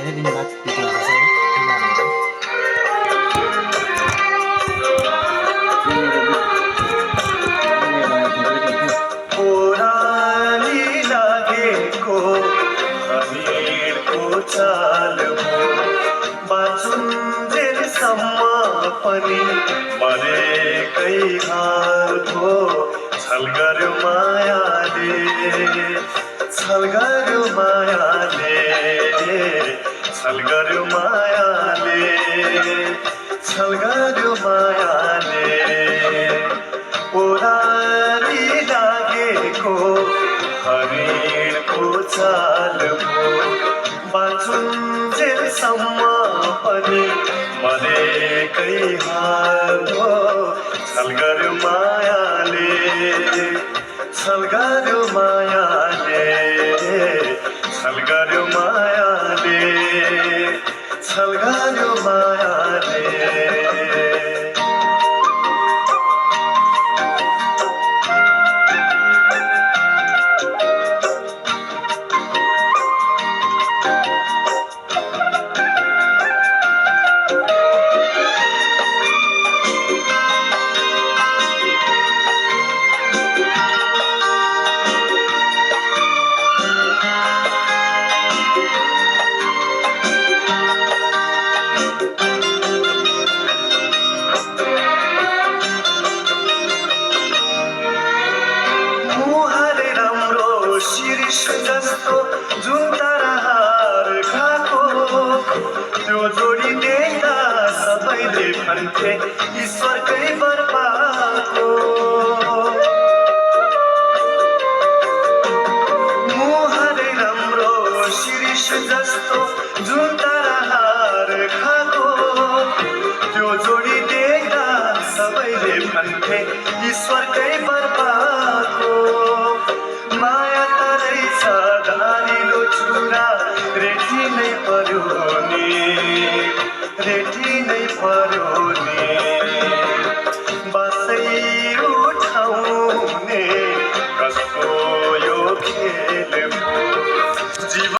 धेरै दिन बाद भेट हुँदैछ है तिमीहरू। ओराली लागेको अनिरको चाल बाँचुन्जेलसम्म पनि मरेकै हाल हो। छल गर्यो मायाले, छल गर्यो मायाले, छल गर्यो मायाले, छल गर्यो मायाले। ओराली लागेको हरिणको चाल हो बाँचुन्जेलसम्म पनि मरेकै हाल हो। छल गर्यो मायाले, छल गर्यो मायाले, छल गर्यो मायाले, छल गर्यो मायाले। शिरीष जस्तो जुन ताराहार खाएको त्यो जोडी देख्दा सबैले भन्थे ईश्वरकै वर पाएको। मुहारै राम्रो शिरीष जस्तो जुन ताराहार खाएको त्यो जोडी देख्दा सबैले भन्थे ईश्वरकै वर पाएको। माया तरै छ धारिलो छुरा रेखी नै पर्यो